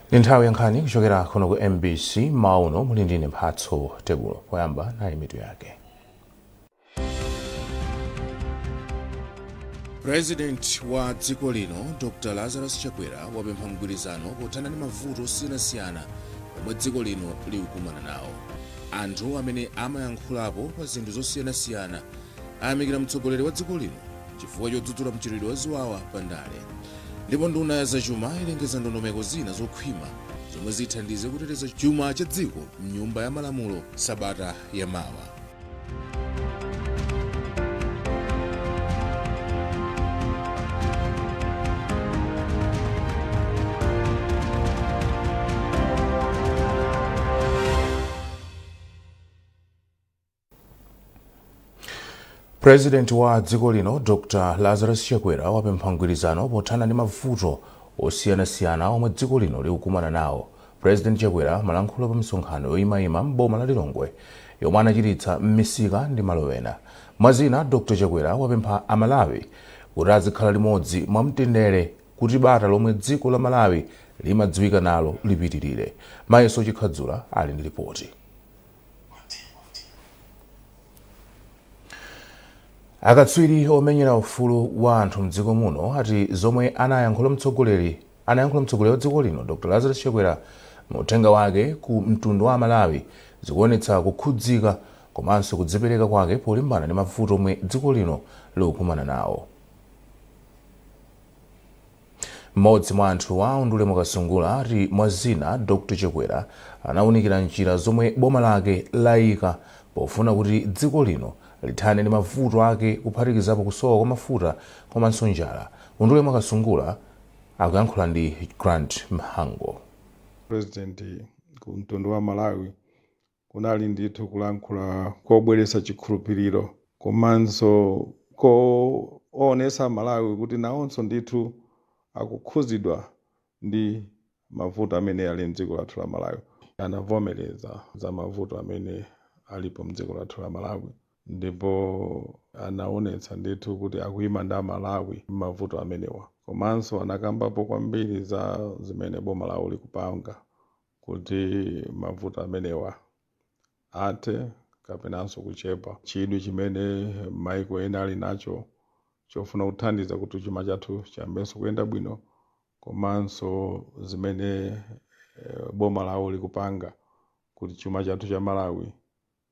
Ndi nthawi ya nkhani kuchokera kuno ku MBC. Mmawa uno muli ndine Mphatso Tebulo. Poyamba nayi mitu yake. President wa dziko lino Dr Lazarus Chakwera wapempha mgwirizano pothana ndi mavuto osiyanasiyana omwe dziko lino likukumana nawo. Anthu amene amayankhulapo pa zinthu zosiyanasiyana ayamikira mtsogoleri wa dziko lino chifukwa chodzudzula mchitidwe wa ziwawa pa ndale. Ndipo nduna ya zachuma ilengeza ndondomeko zina zokhwima zomwe zithandize kuteteza chuma cha dziko mnyumba ya malamulo sabata ya mawa. President wa dziko lino Dr Lazarus Chakwera wapempha mgwirizano pothana ndi mavuto osiyanasiyana omwe dziko lino likukumana nawo. President Chakwera amalankhula pa misonkhano yoyimayima m'boma la Lilongwe yomwe anachititsa m'misika ndi malo ena. Mwazina, Dr Chakwera wapempha Amalawi kuti azikhala limodzi mwamtendere kuti bata lomwe dziko la Malawi limadziwika nalo lipitirire. Mayeso Chikhadzula ali ndi ripoti. Akatswiri omenyera ufulu wa anthu mdziko muno ati zomwe anayankhula mtsogoleri wa dziko lino Dr Lazarus Chakwera mu uthenga wake ku mtundu wa Amalawi zikuonetsa kukhudzika komanso kudzipereka kwake polimbana ndi mavuto omwe dziko lino likukumana nawo. Mmodzi mwa anthuwa, Undule Mwakasungula, ati mwa zina Dr Chakwera anawunikira njira zomwe boma lake layika pofuna kuti dziko lino lithane ndi mavuto ake kuphatikizapo kusowa kwa mafuta komanso njala. Undule Mwakasungula akuyankhula ndi Grant Mhango. President ku mtundu wa Malawi kunali ndithu kulankhula kobweretsa chikhulupiriro komanso koonetsa Malawi kuti nawonso ndithu akukhuzidwa ndi mavuto amene ali mdziko lathu la Malawi. Anavomereza za mavuto amene alipo mdziko lathu la Malawi ndipo anaonetsa ndithu kuti akuyima ndi Amalawi m'mavuto amenewa, komanso anakambapo kwambiri za zimene boma lawo likupanga kuti mavuto amenewa athe kapenanso kuchepa. Chidwi chimene maiko ena ali nacho chofuna kuthandiza kuti chuma chathu chiyambenso kuyenda bwino, komanso zimene boma lawo likupanga kuti chuma chathu cha Malawi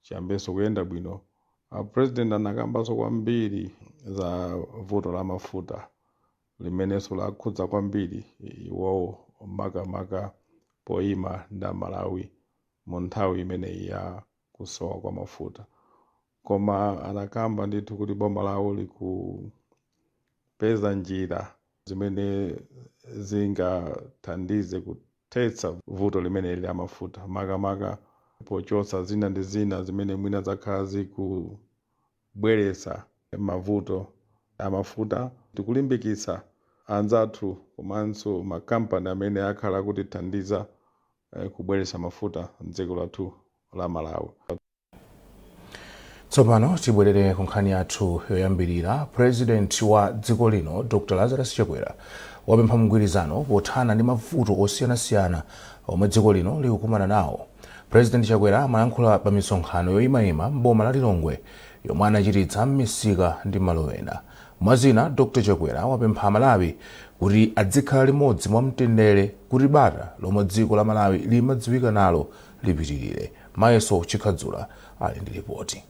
chiyambenso kuyenda bwino. President anakambanso kwambiri za vuto la mafuta limenenso lakhudza kwambiri iwowo, makamaka poyima ndi Amalawi mu nthawi imeneyi ya kusowa kwa mafuta. Koma anakamba ndithu kuti boma lawo likupeza njira zimene zingathandize kuthetsa vuto limeneli la mafuta, makamaka pochotsa zina ndi zina zimene mwina zakhala zikubweretsa mavuto amafuta. Tikulimbikitsa anzathu komanso makampani amene akhala akutithandiza kubweretsa mafuta mdziko lathu la Malawi. Tsopano tibwerere ku nkhani yathu yoyambirira. President wa dziko lino Dr Lazarus Chakwera wapempha mgwirizano pothana ndi mavuto osiyanasiyana omwe dziko lino likukumana nawo. President Chakwera amayankhula pa misonkhano yoyimayima m'boma la Lilongwe yomwe anachititsa m'misika ndi malo ena. Mwazina, Dr Chakwera wapempha Amalawi kuti adzikhala limodzi mwamtendere kuti bata lomwe dziko la Malawi limadziwika nalo lipitirire. Mayeso Chikhadzula ali ndi ripoti.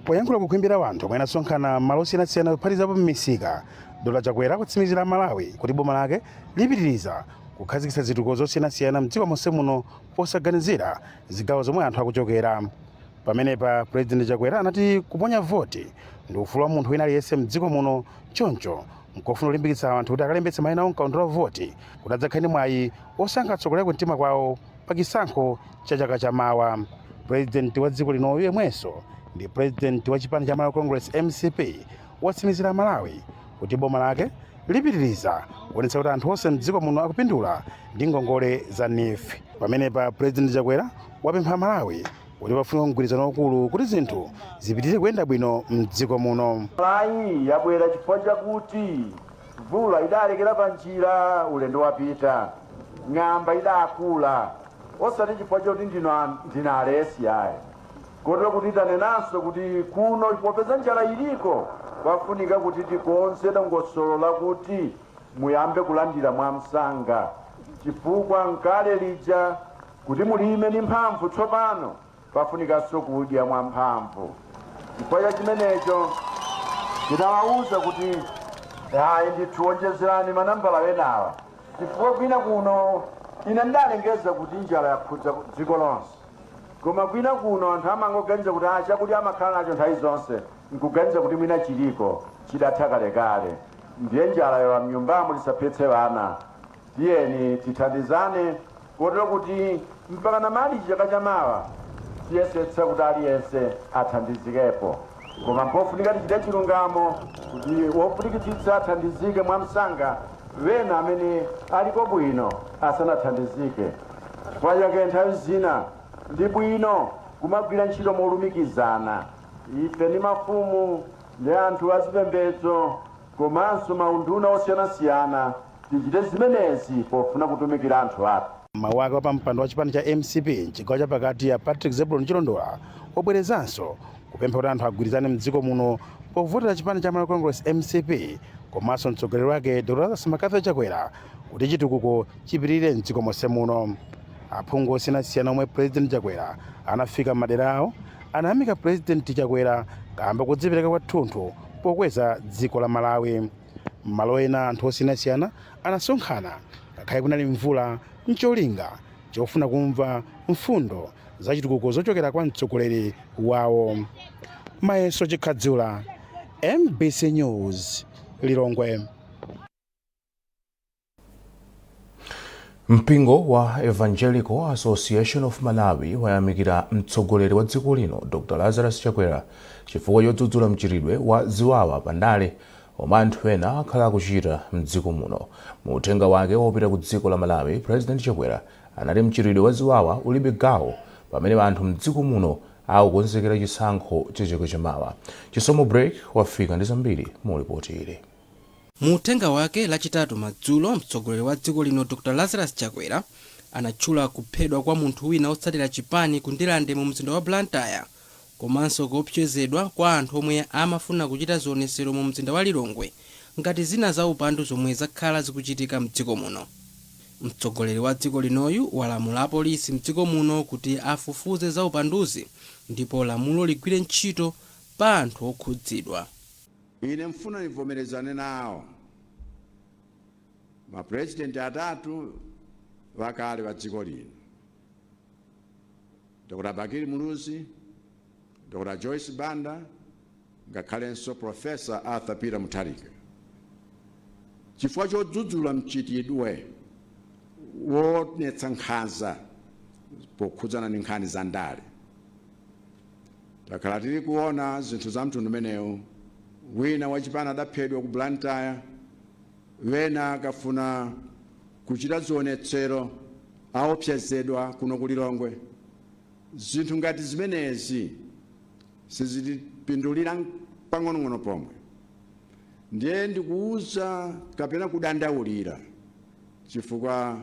Poyankhula kukhwimbira anthu omwe anasonkhana m'malo osiyanasiyana kuphatikizapo m'misika, Dr Chakwera kutsimikizira Malawi kuti boma lake lipitiriza kukhazikitsa zitukuko zosiyanasiyana mdziko monse muno posaganizira zigawo zomwe anthu akuchokera. Pamenepa President Chakwera anati kuponya voti ndi ufulu wa munthu wina aliyense mdziko muno, choncho nkofuna kulimbikitsa anthu kuti akalembetse mayina awo mkaundula wa voti kuti adzakhale ndi mwayi osankha atsogoleri kumtima kwawo pa chisankho cha chaka chamawa. President wa dziko lino yemwenso ndi president wa chipani cha Malawi Congress, MCP, watsimikizira Malawi kuti boma lake lipitiriza kuonetsa kuti anthu onse mdziko muno akupindula ndi ngongole za NEEF. Pamenepa President Chakwera wapempha Malawi kuti pafunika mgwirizano waukulu kuti zinthu zipitirire kuyenda bwino mdziko muno. Mvulayi yabwera chifukwa chakuti mvula idalekera pa njira ulendo wapita. Ng'amba idakula, osati chifukwa choti ndino alesi ayi, kotero kuti tanenanso kuti kuno popeza njala iliko, pafunika kuti tikonze dongosolo lakuti muyambe kulandira mwamsanga, chifukwa nkale lija kuti mulime ndi mphamvu, tsopano pafunikanso kudya mwamphamvu. Chifukwa cha chimenecho tinawawuza kuti ayi ndithu, onjezerani manambala enawa, chifukwa kwina kuno ine ndalengeza kuti njala yakhudza dziko lonse, koma kwina kuno anthu amangoganiza kuti ah, chakudya amakhala nacho nthawi zonse, nkuganiza kuti mwina chiliko, chidatha kalekale. Ndiye njala yowa mnyumbamo, tisaphetse vana. Tiyeni tithandizane kotero kuti mpaka namali chaka chamawa tiyesetsa kuti aliyense athandizikepo, koma mpofunika tichite chilungamo kuti wofunikitsitsa athandizike mwamsanga, wena amene aliko bwino asanathandizike. Chifukwa chake nthawi zina ndi bwino kumagwira ntchito molumikizana, ife ndi mafumu ndi anthu azipembedzo komanso maunduna osiyanasiyana. Tichite zimenezi pofuna kutumikira anthu athu. Mawu ake, wapampando wa chipani cha MCP mchigawo chapakati ya Patrick Zebulon Chilondola wabwerezanso kupempha kuti anthu agwirizane mdziko muno povotera chipani cha Malawi Congress, MCP, komanso mtsogoleri wake Dr Lazarus McCarthy Chakwera kuti chitukuko chipitirire mdziko monse muno. Aphungu osiyanasiyana omwe President Chakwera anafika m'madera awo anayamika President Chakwera kamba kudzipereka kwathunthu pokweza dziko la Malawi. M'malo ena anthu osiyanasiyana anasonkhana ngakhale kunali mvula ncholinga chofuna kumva mfundo zachitukuko zochokera kwa mtsogoleri wawo. Mayeso Chikhadzula, MBC News, Lilongwe. Mpingo wa Evangelical Association of Malawi wayamikira mtsogoleri wa dziko lino Dr Lazarus Chakwera chifukwa chodzudzula mchitidwe wa ziwawa pandale omwe anthu ena akhala akuchita mdziko muno. Mu uthenga wake wopita ku dziko la Malawi, President Chakwera anati mchitidwe wa ziwawa ulibe gawo pamene anthu mdziko muno akukonzekera chisankho cha chaka chamawa. Chisomo Break wafika ndi zambiri mu ripoti ili. Mu uthenga wake Lachitatu madzulo, mtsogoleri wa dziko lino Dr Lazarus Chakwera anatchula kuphedwa kwa munthu wina otsatira chipani ku Ndilande mu mzinda wa Blantyre, komanso kuopsezedwa kwa anthu omwe amafuna kuchita zionesero mu mzinda wa Lilongwe ngati zina za upandu zomwe zakhala zikuchitika mdziko muno. Mtsogoleri wa dziko linoyu walamula apolisi mdziko muno kuti afufuze za upanduzi ndipo lamulo ligwire ntchito pa anthu okhudzidwa. Ine mfuna nivomerezane nawo mapurezidenti atatu wakale wa dziko lino, Dr Bakili Muluzi, Dr Joyce Banda, ngakhalenso Professor Arthur Peter Mutharika, chifukwa chodzudzula mchitidwe wonetsa nkhanza pokhudzana ndi nkhani za ndale. Takhala tili kuona zinthu za mtundu umenewu: wina wachipani adaphedwa ku Blantyre, wena akafuna kuchita zionetsero aopsezedwa kuno ku Lilongwe. Zinthu ngati zimenezi sizitipindulira pang'onong'ono pomwe. Ndiye ndikuuza kapena kudandaulira, chifukwa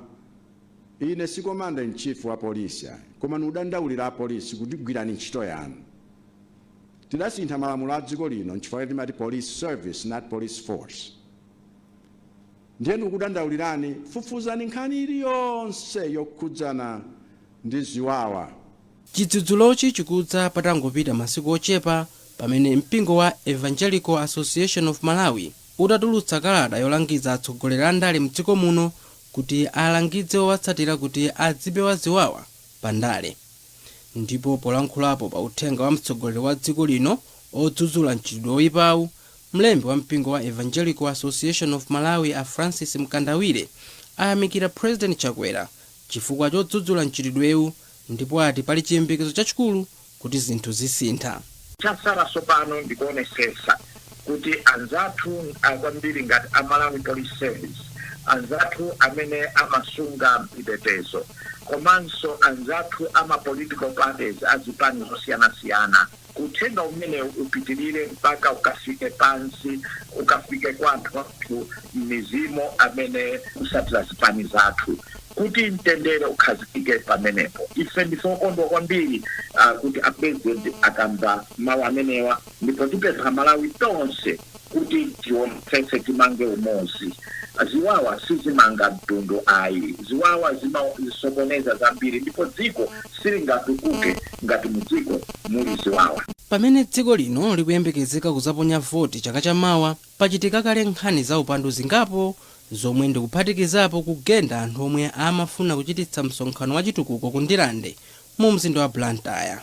ine si commander in chief wa polisi ayi, koma ndikudandaulira apolisi kuti gwirani ntchito yanu. Tidasintha malamulo a dziko lino, nchifukwa timati Police Service, not police force. Ndiye ndikukudandaulirani, fufuzani nkhani iliyonse yokhudzana ndi ziwawa. Chidzudzulochi chikudza patangopita masiku ochepa pamene mpingo wa Evangelical Association of Malawi utatulutsa kalata yolangiza atsogoleri a ndale mdziko muno kuti alangize owatsatira kuti azipewa ziwawa pa ndale. Ndipo polankhulapo pa uthenga wa mtsogoleri wa dziko lino odzudzula mchitidwe oyipawu, mlembi wa mpingo wa Evangelical Association of Malawi a Francis Mkandawire ayamikira President Chakwera chifukwa chodzudzula mchitidwewu, ndipo ati pali chiyembekezo chachikulu kuti zinthu zisintha. Chasala tsopano ndikuonesesa kuti anzathu kwambiri ngati a Malawi Police Service, anzathu amene amasunga chitetezo, komanso anzathu ama political parties, azipani zosiyanasiyana, uthenga umenewu upitirire mpaka ukafike pansi, ukafike kwa anthu athu m'midzimu amene kusatira zipani zathu. Kuti mtendere ukhazikike pamenepo. Ife ndife okondwa kwambiri kuti a President akamba mawu amenewa, ndipo tipempha Malawi tonse kuti tionetsetse timange umodzi. Ziwawa sizimanga mtundu ayi. Ziwawa zimasokoneza zambiri, ndipo dziko silingatukuke ngati mudziko muli ziwawa. Pamene dziko lino likuyembekezeka kuzaponya voti chaka chamawa, pachitika kale nkhani za upandu zingapo zomwe ndikuphatikizapo kugenda anthu omwe amafuna kuchititsa msonkhano wa chitukuko ku Ndirande mu mzinda wa Blantyre.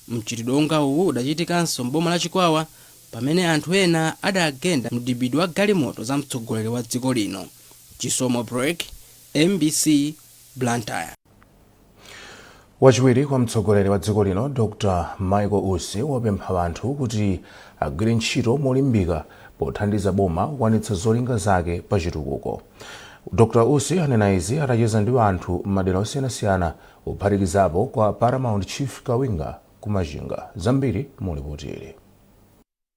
Mchitidwe onga uwu udachitikanso m'boma la Chikwawa pamene anthu ena adagenda mdipiti wa galimoto za mtsogoleri wa dziko lino. Chisomo Break, MBC, Blantyre. Wachiwiri kwa mtsogoleri wa dziko lino Dr Michael Usi wapempha anthu kuti agwire ntchito molimbika pothandiza boma kukwanitsa zolinga zake pa chitukuko. Dr Usi anena izi atacheza ndi anthu m'madera osiyanasiyana, kuphatikizapo kwa Paramount Chief Kawinga ku Machinga. Zambiri mulipotili.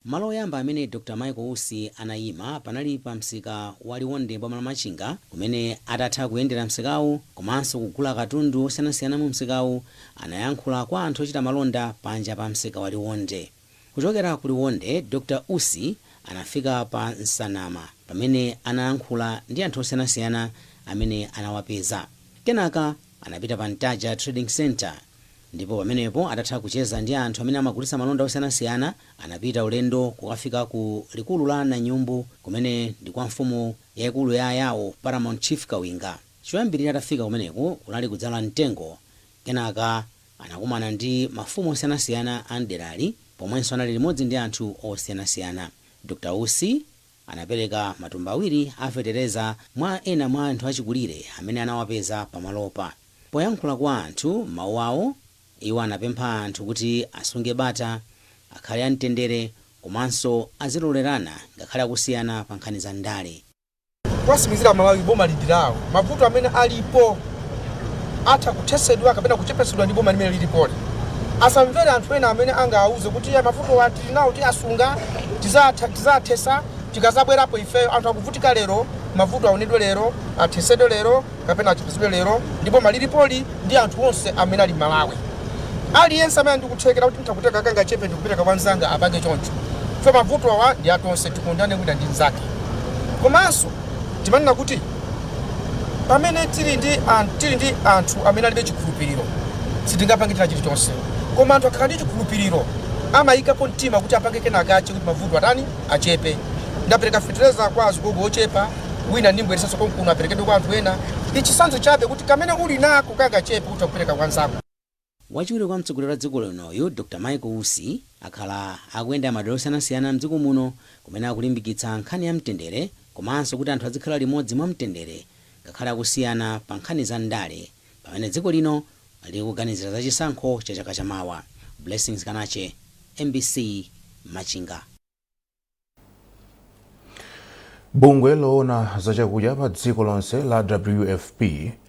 Malo oyamba amene Dr Michael Usi anayima panali pa msika wa Liwonde, boma la Machinga, kumene atatha kuyendera msikawu komanso kugula katundu osiyanasiyana mu msikawu, anayankhula kwa anthu ochita malonda panja pa msika wa Liwonde. Kuchokera ku Liwonde, Dr Usi anafika pa Nsanama pamene anayankhula ndi anthu osiyanasiyana amene anawapeza. Kenaka anapita pa Ntaja Trading Center, ndipo pamenepo atatha kucheza ndi anthu amene amagulitsa malonda osiyanasiyana, anapita ulendo kukafika ku likulu la Nanyumbu, kumene ndi kwa mfumu yayikulu ya Ayawo, Paramount Chief Kawinga. Choyambirira atafika kumeneku kunali kudzala mtengo. Kenaka anakumana ndi mafumu osiyanasiyana a mderali, pomwenso anali limodzi ndi anthu osiyanasiyana. Dr Usi anapereka matumba 2 a fetereza mwa ena mwa anthu achikulire amene anawapeza pamalopa. Poyankhula kwa anthu mawu awo, iwo anapempha anthu kuti asunge bata, akhale amtendere komanso azilolerana ngakhale akusiyana pa nkhani za ndale. Kuwatsimikizira Malawi boma lidirawo, mavuto amene alipo atha kuthesedwa kapena kuchepetsedwa ndi boma limene lilipoli. Asamvere anthu ena amene angawauze kuti ya mavuto tili nawo, tiasunga, tizathesa tikazabwerapo ifeyo. Anthu akuvutika lero, mavuto aonedwe lero, athesedwe lero kapena achepetsedwe lero ndi boma lilipoli ndi anthu onse amene ali Malawi. Aliyense amene ndikuthekera kuti ndithakutenga kangachepe ndikupereka kwa mzanga, apange choncho. Fe mavuto awa ndi atonse, tikondane wina ndi mnzake. Komanso timanena kuti pamene tili ndi anthu amene alibe chikhulupiriro, sitingapange china chilichonse, koma anthu akakhala ndi chikhulupiriro amayikapo mtima kuti apange kenakache kuti mavuto atani, achepe. Ndapereka fetereza kwa azigogo ochepa, wina ndimbweresanso konkuno aperekedwe kwa anthu ena. Ndi chitsanzo chabe kuti kamene uli nako kangachepe utha kupereka kwa nzako. Wachiwiri kwa mtsogoleri wa dziko linoyu Dr Michael Usi akhala akuyenda madera osiyanasiyana mdziko muno, kumene akulimbikitsa nkhani ya mtendere komanso kuti anthu azikhala limodzi mwa mtendere ngakhale akusiyana pa nkhani za ndale, pamene dziko lino likuganizira za chisankho cha chaka chamawa. Blessings Kanache, MBC, Machinga. Bungwe loona zachakudya pa dziko lonse la WFP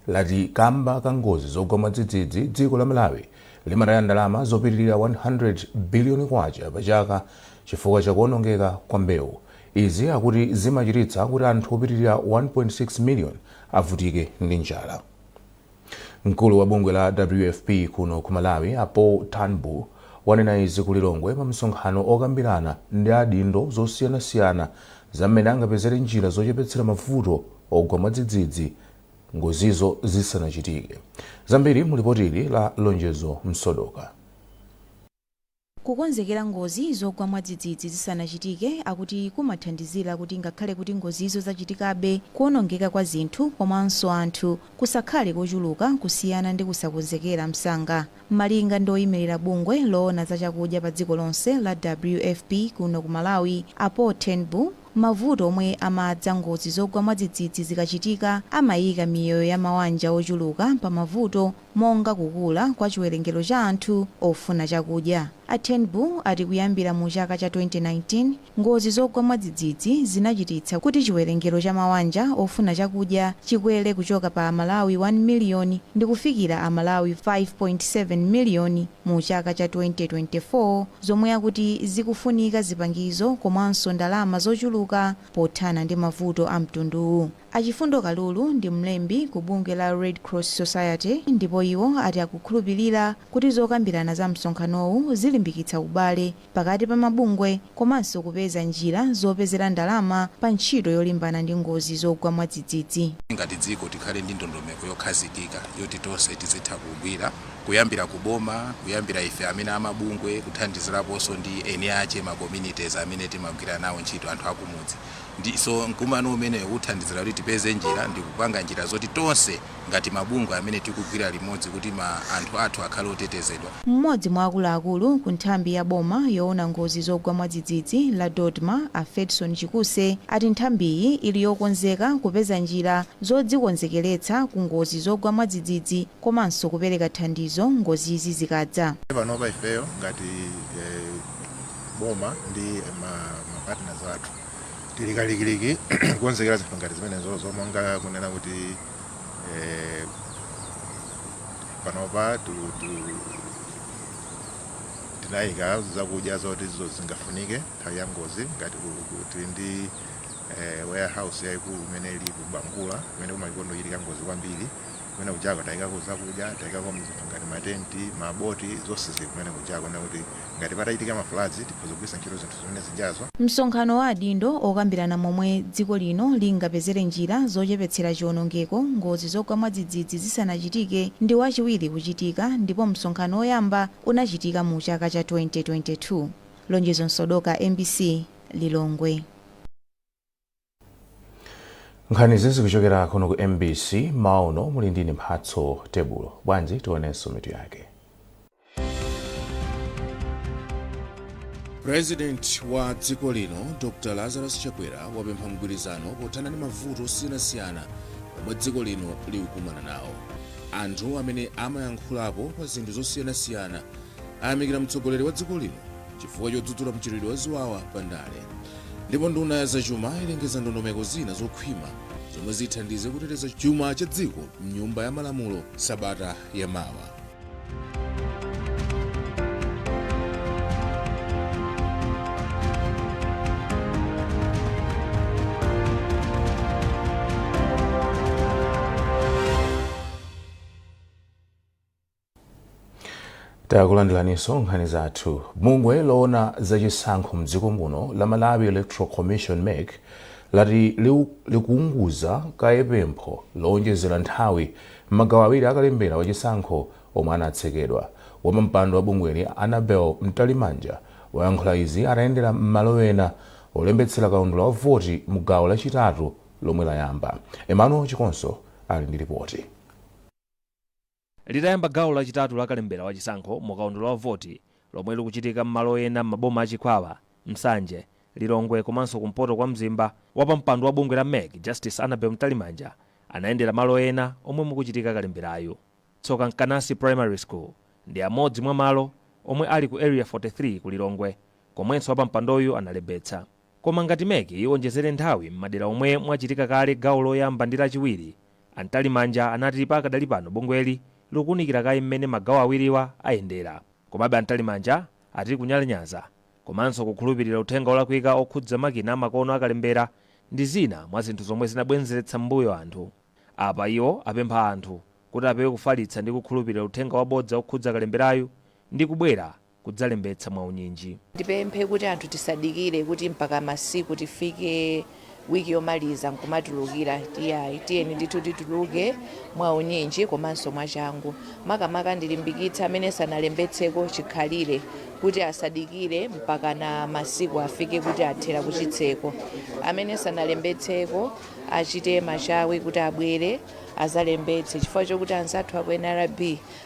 lati kamba ka ngozi zogwa mwadzidzidzi, dziko la Malawi limataya ndalama zopitirira 100 biliyoni kwacha pa chaka chifukwa cha kuonongeka kwa mbewu. Izi akuti zimachititsa kuti anthu opitirira 1.6 million avutike ndi njala. Mkulu wa bungwe la WFP kuno ku Malawi, a Paul Turnbull, wanena izi ku Lilongwe pa msonkhano okambirana ndi adindo zosiyanasiyana za mmene angapezere njira zochepetsera mavuto ogwa mwadzidzidzi ngozizo zisanachitike. Zambiri mu lipoti la Lonjezo Msodoka. Kukonzekera ngozi zogwa mwadzidzidzi zisanachitike akuti kumathandizira kuti ngakhale kuti ngozizo zachitikabe, kuonongeka kwa zinthu komanso anthu kusakhale kochuluka kusiyana ndi kusakonzekera msanga. Malinga ndi oyimirira bungwe loona za chakudya pa dziko lonse la WFP kuno ku Malawi, a Paul Turnbull, mavuto omwe amadza ngozi zogwa mwadzidzidzi zikachitika amayika miyoyo ya mawanja ochuluka pa mavuto, monga kukula kwa chiwerengero cha anthu ofuna chakudya. A Turnbull ati kuyambira mu chaka cha 2019, ngozi zogwa mwadzidzidzi zinachititsa kuti chiwerengero cha mawanja ofuna chakudya chikwere kuchoka pa Amalawi 1 miliyoni ndi kufikira Amalawi 5.7 miliyoni mu chaka cha 2024, zomwe akuti zikufunika zipangizo komanso ndalama zochuluka pothana ndi mavuto a mtunduwu. Achifundo Kalulu ndi mlembi ku bungwe la Red Cross Society ndipo iwo ati akukhulupirira kuti zokambirana za msonkhanowu zilimbikitsa ubale pakati pa mabungwe komanso kupeza njira zopezera ndalama pa ntchito yolimbana ndi ngozi zogwa mwadzidzidzi. Ngati dziko tikhale ndi ndondomeko yokhazikika yoti tonse tizitha kugwira, kuyambira kuboma, kuyambira ife amene amabungwe, kuthandiziraponso ndi eni ache ma communities amene timagwira nawo ntchito, anthu akumudzi. Ndi so mkumano umene uthandizira kuti tipeze njira ndi kupanga njira zoti tonse ngati mabungwe amene tikugwira limodzi kuti ma anthu athu akhale otetezedwa. Mmodzi mwa akuluakulu ku nthambi ya boma yoona ngozi zogwa mwadzidzidzi la DoDMA, a Fedson Chikuse, ati nthambiyi ili yokonzeka kupeza njira zodzikonzekeretsa ku ngozi zogwa mwadzidzidzi komanso kupereka thandizo ngozizi zikadza. Panopa ifeyo ngati boma ndi ma partners athu tili kalikiliki kukonzekera zinthu ngati zimenezo, monga kunena kuti panopa tinayika zakudya zoti zingafunike nthawi ya ngozi, ngati tili ndi warehouse yayikulu imene ili ku Bangula, imene kumachitika ngozi kwambiri. Kumene kujako tayikako zakudya, tayikako zinthu ngati matenti, maboti, zonse zili kumene kujako, kuti ngati patachitika ma floods tikhoza kugwiritsa ntchito zinthu zimene zijazo. Msonkhano wa adindo okambirana momwe dziko lino lingapezere njira zochepetsera chiwonongeko ngozi zogwa mwadzidzidzi zisanachitike ndi wachiwiri kuchitika, ndipo msonkhano woyamba unachitika mu chaka cha 2022. Lonjezo Msodoka, MBC, Lilongwe. Nkhani izi zikuchokera kuno ku MBC. Mauno muli ndine Mphatso Tebulo. Bwanji tionenso mitu yake. President wa dziko lino Dr Lazarus Chakwera wapempha mgwirizano pothana ndi mavuto osiyanasiyana omwe dziko lino likukumana nawo. Anthu amene amayankhulapo pa zinthu zosiyanasiyana ayamikira mtsogoleri wa dziko lino chifukwa chodzudzula mchitidwe wa ziwawa pa ndale. Ndipo nduna ya zachuma ilengeza ndondomeko zina zokhwima zomwe zithandize kuteteza chuma cha dziko mnyumba ya malamulo sabata yamawa. Takulandiraninso nkhani zathu. Bungwe loona zachisankho mdziko muno la Malawi Electoral Commission, MEC, lati likuunguza kaye pempho lowonjezera nthawi m'magawo awiri akalembera wachisankho omwe anatsekedwa. Wapampando wa bungweli, Annabel Mtalimanja, wayankhula izi atayendera m'malo ena olembetsera kaundula wa voti mu gawo lachitatu lomwe layamba. Emmanuel Chikonso ali ndi ripoti. Litayamba gawo lachitatu la kalembera wachisankho mu kaundula wa voti lomwe likuchitika m'malo ena m'maboma a Chikwawa, Nsanje, Lilongwe komanso kumpoto kwa Mzimba, wapampando wa bungwe la MEC Justice Annabel Mtalimanja anayendera malo ena omwe mukuchitika kalemberayu. Tsoka Mkanasi Primary School ndi amodzi mwa malo omwe ali ku Area 43 ku Lilongwe komwenso wapampandoyu analembetsa. Koma ngati MEC iwonjezere nthawi m'madera omwe mwachitika kale gawo loyamba ndi lachiwiri, a Mtalimanja anati pakadali pano bungweli likuunikira kaye mmene magawo awiriwa ayendera. Komabe a Mtalimanja ati kunyalanyaza komanso kukhulupirira uthenga olakwika okhudza makina amakono akalembera ndi zina mwa zinthu zomwe zinabwenzeretsa m'mbuyo anthu. Apa iwo apempha anthu kuti apewe kufalitsa ndi kukhulupirira uthenga wabodza okhudza kalemberayu ndi kubwera kudzalembetsa mwaunyinji. Ndipemphe kuti anthu tisadikire kuti mpaka masiku tifike wiki yomaliza nkumatulukira, iyayi. Tiyeni ndithu tituluke mwaunyinji komanso mwachangu. Makamaka ndilimbikitsa amene sanalembetseko chikhalire kuti asadikire mpaka na masiku afike kuti athera kuchitseko. Amene sanalembetseko achite machawi kuti abwere azalembetse, chifukwa chokuti anzathu aku NRB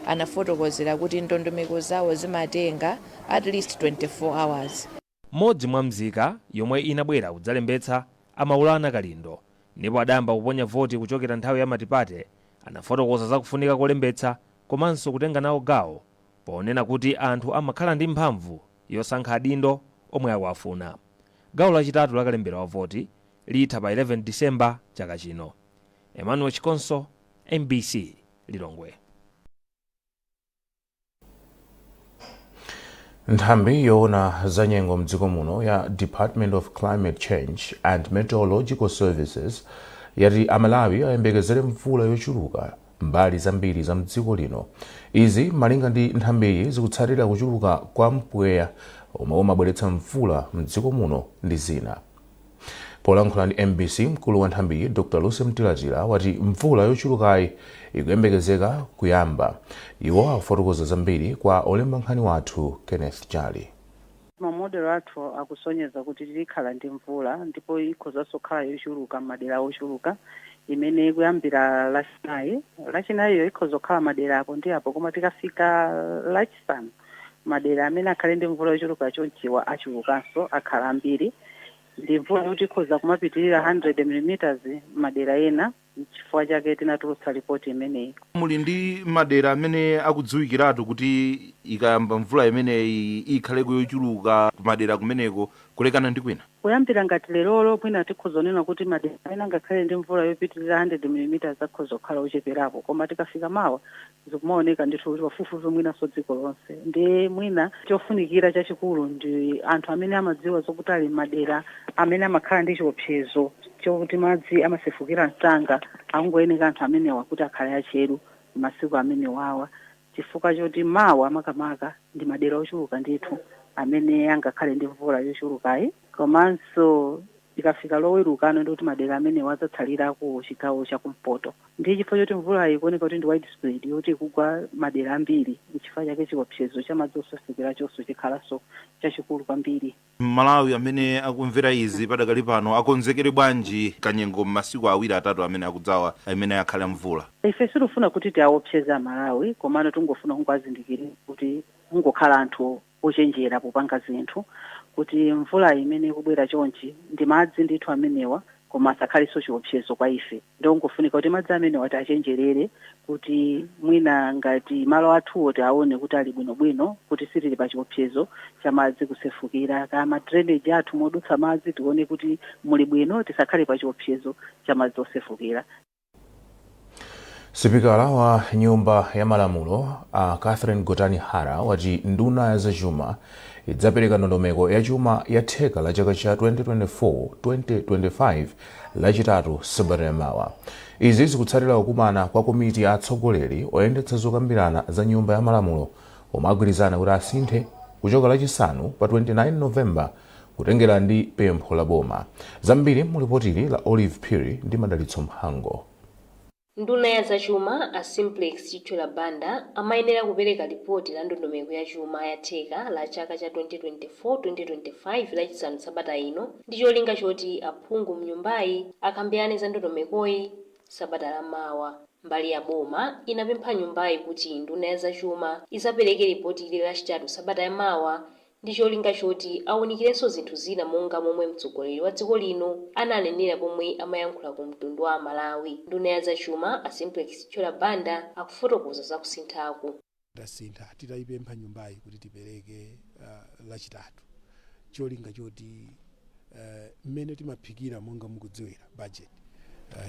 anafotokozera kuti ndondomeko zawo zimatenga at least 24 hours. Mmodzi mwa mzika yomwe inabwera kudzalembetsa, a Maulana Kalindo, ndipo adayamba kuponya voti kuchokera nthawi ya matipate, anafotokoza za kufunika kolembetsa komanso kutenga nawo gawo ponena kuti anthu amakhala ndi mphamvu yosankha adindo omwe akuwafuna. Gawo lachitatu la kalembera wa voti litha pa 11 December chaka chino. Emmanuel Chikonso, MBC, Lilongwe. Nthambi yoona za nyengo mdziko muno ya Department of Climate Change and Meteorological Services yati Amalawi ayembekezere mvula yochuluka mbali zambiri za mdziko lino. Izi, malinga ndi nthambiyi, zikutsatira kuchuluka kwa mpweya omwe umabweretsa mvula mdziko muno ndi zina. Polankhula ndi MBC, mkulu wa nthambiyi Dr Lucy Mtilatila wati mvula yochulukayi ikuyembekezeka kuyamba. Iwo akufotokoza zambiri kwa olemba nkhani wathu Kenneth Chali. Ma model athu akusonyeza kuti tikhala ndi mvula, ndipo ikhozanso kukhala yochuluka m'madera ochuluka, imene ikuyambira Lachinayi. Lachinayiyo ikhoza kukhala madera apo ndi apo, koma tikafika Lachisanu, madera amene akhale ndi mvula yochuluka chonchiwa achulukanso, akhala ambiri, ndi mvula yoti ikhoza kumapitirira 100 mm madera ena. Chifukwa chake tinatulutsa ripoti imeneyi. Muli ndi madera amene akudziwikiratu kuti ikayamba mvula imeneyi ikhaleko yochuluka kumadera kumeneko kulekana ndi kwina? Kuyambira ngati lerolo, mwina tikhoza kunena kuti madera amene angakhale ndi mvula yopitirira 100 mm akhoza kukhala ocheperapo, koma tikafika mawa zikumaoneka ndithu kuti pafupifupi mwinanso dziko lonse. Ndi mwina chofunikira chachikulu ndi anthu amene amadziwa zokuti ali madera amene amakhala ndi chiopsezo chokuti madzi amasefukira msanga, akungoyeneka anthu amenewa kuti akhale acheru masiku amenewawa, chifukwa choti mawa makamaka ndi madera ochuluka ndithu amene angakhale ndi mvula yochulukayi. Komanso ikafika Lowerukano, ndikuti madera amenewa adzatsalira ku chigawo chakumpoto. Ndi chifukwa choti mvulayi ikuoneka kuti ndi widespread, yoti ikugwa madera ambiri, nchifukwa chake chiopsezo cha madzi osefukira chonso chikhalanso chachikulu kwambiri. Malawi amene akumvera izi padakali pano akonzekere bwanji kanyengo m'masiku 2, 3 amene akudzawa amene akhale mvula? Ife sitifuna kuti tiaopseze Amalawi, komano tingofuna kungowazindikirira kuti kungokhala anthu ochenjera popanga zinthu, kuti mvula imene ikubwera chonchi ndi madzi ndithu amenewa, koma asakhalenso chiopsezo kwa ife. Ndongofunika kuti madzi amenewa tiachenjerere, kuti mwina ngati malo athuwo tiaone kuti ali bwinobwino, kuti sitili pa chiopsezo cha madzi kusefukira, kaya ma drainage athu modutsa madzi tione kuti muli bwino, tisakhale pa chiopsezo cha madzi osefukira. Sipikala wa Nyumba ya Malamulo a Catherine Gotani Hara wati nduna ya zachuma idzapereka ndondomeko ya chuma ya theka la chaka cha 2024-2025 Lachitatu sabata yamawa. Izi zikutsatira kukumana kwa komiti ya atsogoleri oyendetsa zokambirana za Nyumba ya Malamulo, omwe agwirizana kuti asinthe kuchoka Lachisanu pa 29 Novemba kutengera ndi pempho la boma. Zambiri mulipotili la Olive Phiri ndi Madalitso Mhango. Nduna ya zachuma a Simplex Chithyola Banda amayenera kupereka lipoti la ndondomeko ya chuma ya theka la chaka cha 2024-2025 Lachisanu sabata ino, ndi cholinga choti aphungu mnyumbayi akambirane za ndondomekoyi sabata la mawa. Mbali ya boma inapempha nyumbayi kuti nduna ya zachuma izapereke lipoti ili Lachitatu sabata ya mawa, ndi cholinga choti awunikirenso zinthu zina monga momwe mtsogoleri wa dziko lino ananenera pomwe amayankhula ku mtundu wa Amalawi. Nduna ya zachuma a Simplex Chithyola Banda akufotokoza za kusinthaku. Tasintha titayipempha nyumbayi kuti tipereke Lachitatu, cholinga choti mmene timaphikira, monga mukudziwira, budget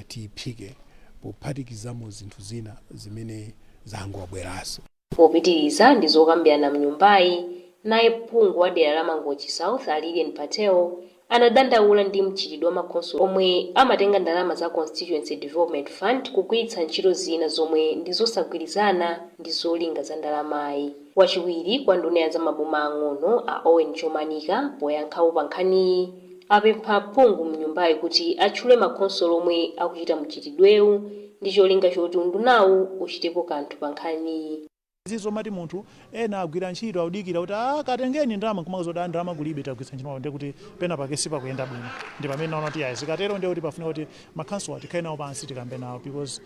tiyiphike pophatikizamo zinthu zina zimene zangobweranso. Popitiriza ndi zokambirana mnyumbayi, naye phungu wa dera la Mangochi South a Lilian Patel anadandaula ndi mchitidwe wa makhonsolo omwe amatenga ndalama za Constituency Development Fund kugwiritsa ntchito zina zomwe ndi zosagwirizana ndi zolinga za ndalamayi. Wachiwiri kwa nduna ya zamaboma ang'ono a Owen Chomanika poyankhapo pa nkhaniyi apempha phungu mnyumbayi kuti atchule makhonsolo omwe akuchita mchitidwewu ndi cholinga choti undunawu uchitepo kanthu pa nkhaniyi. Zomati munthu ena agwira ntchito, akudikira kuti katengeni ndalama, nkumakuzoti ndalama kulibe, tagwiritsa ntchito, ndiye kuti pena pake sipakuyenda bwino. Ndi pamene naona kuti ayi, zikatero ndiye kuti pafunika kuti makhansolo tikhale nawo pansi, tikambe nawo, because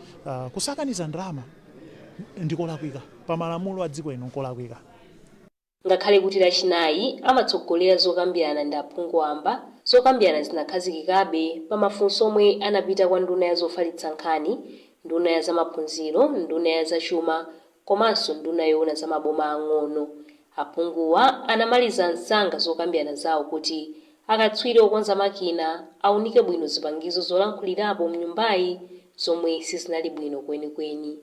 kusakaniza ndalama ndikolakwika pa malamulo a dziko lino, nkolakwika. Ngakhale kuti Lachinayi amatsogolera zokambirana ndi aphungu wamba, zokambirana zinakhazikikabe pa mafunso omwe anapita kwa nduna ya zofalitsa nkhani, nduna ya zamaphunziro, nduna ya zachuma komanso nduna yoona za maboma ang'ono. Aphunguwa anamaliza msanga zokambirana zawo kuti akatswiri okonza makina aunike bwino zipangizo zolankhulirapo mnyumbayi zomwe sizinali bwino kwenikweni.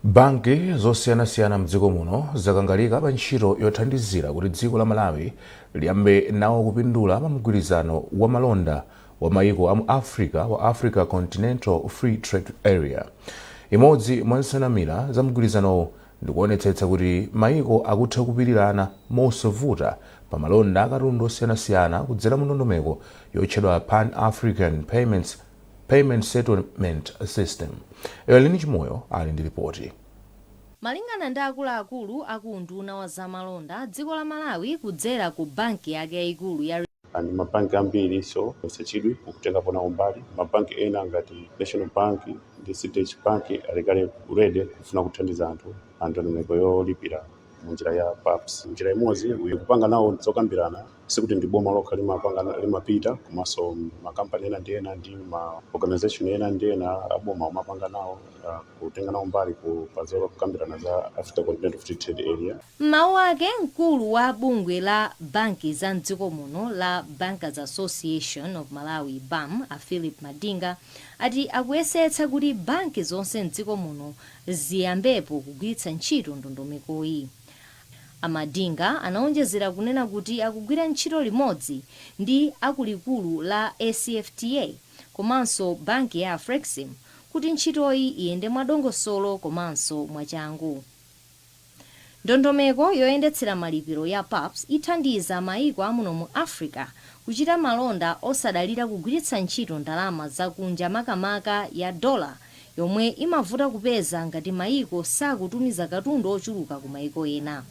Banki zosiyanasiyana mdziko muno zakangalika pa ntchito yothandizira kuti dziko la Malawi liyambe nawo kupindula pa mgwirizano wa malonda. wa mayiko amu Africa wa Africa Continental Free Trade Area. Imodzi mwa nsanamira za mgwirizanowu ndikuonetsetsa kuti mayiko akutha kupirirana mosavuta pa malonda akatundu osiyanasiyana kudzera mu ndondomeko yotchedwa Pan African Payment Settlement System. Elini Chimoyo ali ndi ripoti. Malingana ndi akuluakulu aku unduna wa zamalonda, dziko la Malawi kudzera ku banki yake yayikulu ya Ani mabanki ambiri so osachidwi kukutengapo nawo mbali. Mabanki ena ngati National Bank ndi CDH Bank alikale ready kufuna kuthandiza anthu pa ndondomeko yolipira munjira ya PAPS. Njira imodzi kupanga nawo zokambirana, sikuti ndi boma lokha limapanga, limapita komanso makampani ena ndi ena ndi ma organization ena ndi ena aboma amapanga nawo kutenga nawo mbali pa zokambirana za Africa Continental Free Trade Area. M'mawu ake, mkulu wa bungwe la banki za mdziko muno la Bankers Association of Malawi, BAM, a Philip Madinga, ati akuyesetsa kuti banki zonse mdziko muno ziyambepo kugwiritsa ntchito ndondomekoyi. Amadinga anaonjezera kunena kuti akugwira ntchito limodzi ndi akulikulu la ACFTA komanso banki ya Afrexim kuti ntchitoyi iyende mwadongosolo komanso mwachangu. Ndondomeko yoyendetsera malipiro ya PAPS ithandiza mayiko amuno mu Africa kuchita malonda osadalira kugwiritsa ntchito ndalama zakunja, makamaka ya dola, yomwe imavuta kupeza ngati mayiko sakutumiza katundu ochuluka ku mayiko ena.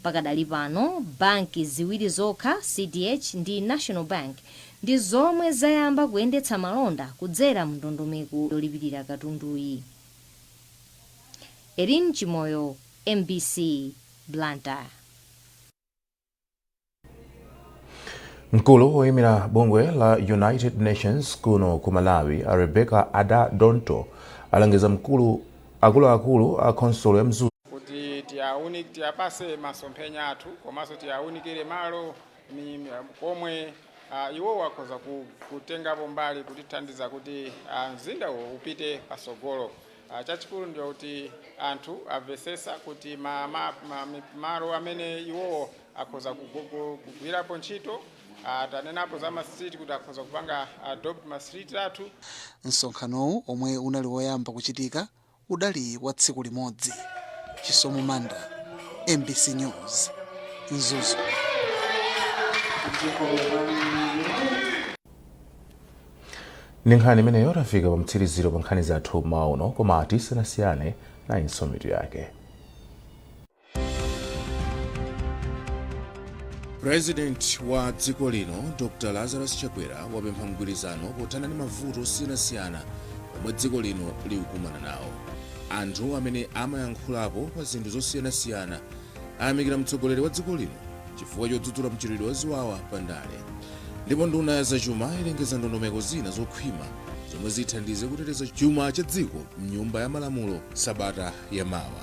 Pakadali pano, banki ziwiri zokha, CDH ndi National Bank, ndi zomwe zayamba kuyendetsa malonda kudzera mu ndondomeko yolipirira katunduyi. Erin Chimoyo, MBC, Blantyre. Mkulu woyimira bungwe la United Nations kuno ku Malawi, a Rebecca Ada Donto, alangiza mkulu akuluakulu a khonsolo ya Mzuzu kuti tiyapase masomphenya athu komanso tiyawunikire malo komwe iwowo akhoza kutengapo mbali kutithandiza kuti mzinda uwo upite pasogolo. Chachikulu ndiyo kuti anthu amvesesa kuti malo amene iwowo akhoza kugwirapo ntchito. Tanenapo za ma street, kuti akhoza kupanga adopt ma street athu. Msonkhanowu, omwe unali woyamba kuchitika, udali wa tsiku limodzi. Chisomo Manda, MBC News, Mzuzu. Ndi nkhani imeneyo tafika pa mtsiriziro pa nkhani zathu mmawa uno, koma tisanasiyane, nayinso mitu yake. President wa dziko lino Dr Lazarus Chakwera wapempha mgwirizano pothana ndi mavuto osiyanasiyana omwe dziko lino likukumana nawo. Anthu amene amayankhulapo pa zinthu zosiyanasiyana ayamikira mtsogoleri wa dziko lino chifukwa chodzudzula mchitidwe wa ziwawa pa ndale. Ndipo nduna ya zachuma ilengeza ndondomeko zina zokhwima zomwe zithandize kuteteza chuma cha dziko mnyumba ya malamulo sabata ya mawa.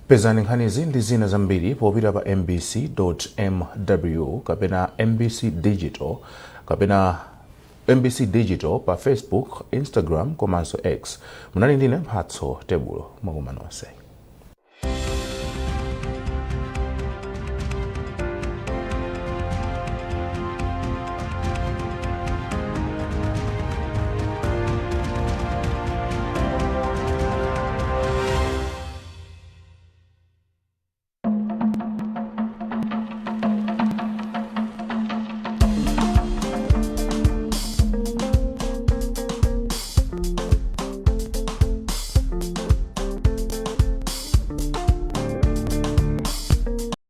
Pezani nkhanizi ndi zina zambiri popita pa mbc.mw kapena MBC Digital kapena MBC Digital pa Facebook, Instagram komanso X. Munali ndine Mphatso Tebulo. Mwakoma nonse.